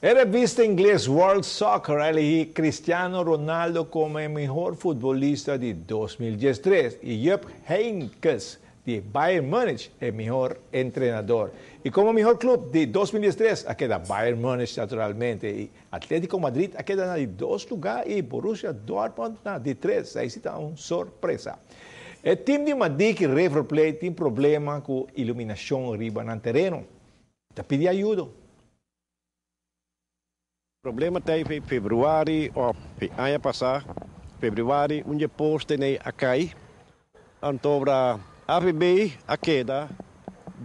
E revista ingles World Soccer a elegi Cristiano Ronaldo como e mihor futbolista di 2013 y Jupp Heynckes di Bayern Munich e mihor entrenador. Y como mihor club di 2013 a keda Bayern Munich naturalmente y Atletico Madrid a keda na di 2 lugar y Borussia Dortmund na di 3. Ey ta un sorpresa. E team di Madiki River Plate tin problema cu iluminacion riba nan tereno. Ta pidi ayudo. Problema ta den februari of aña pasa, februari, un poste nan a cay. Anto AVB a keda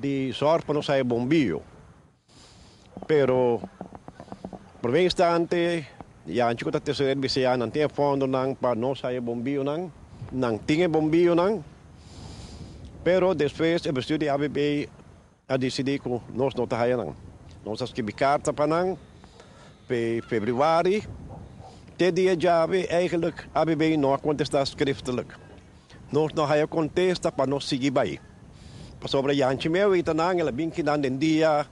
di zorg pa nos bombiyo. Pero por un instante, ya antes cu ta tesorero bisa nan tin fondo nan pa nos bombiyo nan, nan tin bombiyo nan. Pero despues e bestuur di AVB a dicidi cu nos no ta nan. Nos a skirbi carta pa nan, februari, te dia djawe eigenlijk AVB no a contesta schriftelijk. Nos no a contesta pa nos sigui bay. Pasobra Janchi meu ita nang, el a bin kinan den dia,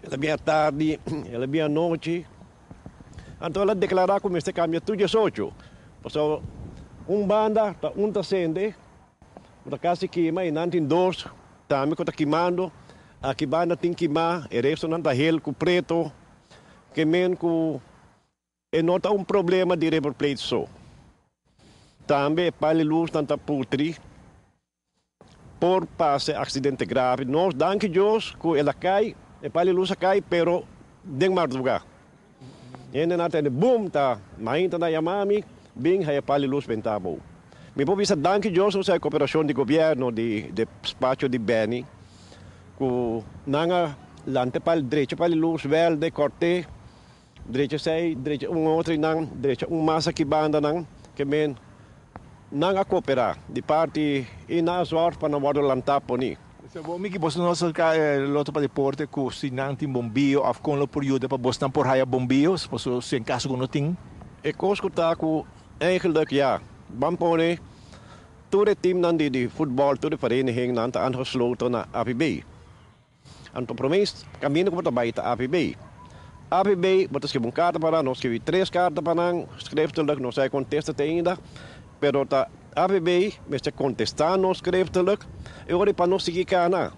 el a bin atardi, el a bin anochi. Anto el a declara cu mester cambia tur 18. Paso un banda ta un ta sende, ta casi kima y nan tin dos, tambe cu ta kimando. Aki banda tin kima, e resto nan ta hel cu preto, kemen cu e no ta un problema di River Plate so. Tambe pal'i luz nan ta putri, por pasa accidente grave. Nos, danki Dios, cu el a cay, e pal'i luz a cay, pero den madruga. E nan tende boom, ta mainta nan a yama mi, bin haya pal'i luz benta abou. Mi por bisa danki Dios, e cooperacion di gobierno, di despacho di Benny, cu nan a lanta pal drecha pal'i luz verde, corte, drecha sei, drecha un otro nan, drecha un mas aki banda nan, kemen nan a coopera di parti y nan a zorg pa nan wordo lanta poni. Bo Miki, bo no sa Lotto pa Deporte cu si nan tin bombiyo of con lo por yuda pa bosnan por haya bombiyo, paso si en caso cu no tin. E cos cu ta cu eigenlijk ja, ban pone tur e team nan di voetbal, tur e vereniging nan ta aangesloten na AVB. Anto prome caminda cu bay ta AVB. AVB, bo ta skirbi un carta pa nan, nos skirbi tres carta pa nan, schriftelijk, no sa contesta te ainda, pero ta AVB mester contesta nos schriftelijk, y ora pa nos sigui cana.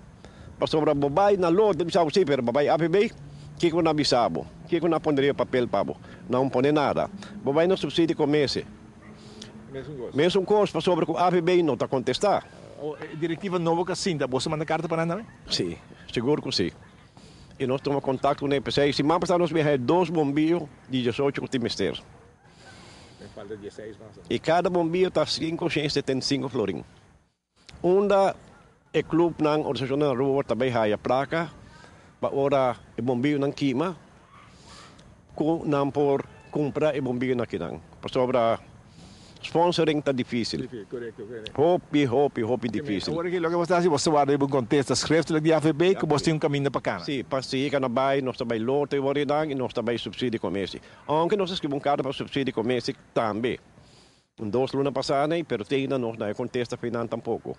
Pasobra bo bay na Lotto, bisa si, pero bo bay AVB, kico nan bisa bo? Kico nan a pone papel pa bo? No pone nada. Bo bay na subsidiecommissie. Mesun cos, pasobra cu AVB no ta contesta. Directiva nobo cu sinta, bo a manda carta pa nan tambe? Si, sigur cu si. Y nos a tuma contacto cu EPC. Siman pasa nos a dos bombiyo di 18 cu tin mester. Falta 16 mas. Y cada bombiyo ta 575 florin. Unda e club nan organisacion na Aruba tambe haya placa, pa ora e bombiyo nan kima, cu nan por cumpra e bombiyo nan kinan. Pasobra sponsoring ta dificil. Corecto. Hopi, hopi, hopi dificil. Awor cu loke bo ta haci, bo ta warda un contesta schriftelijk di AVB, cu bo tin un caminda pa cana. Si, pa si cana bay, nos ta bay Lotto y nos ta bay subsidiecommissie. Aunke nos a skirbi un carta pa subsidiecommissie tambe. Un 2 luna pasa, pero te ainda nos no contesta final tampoco.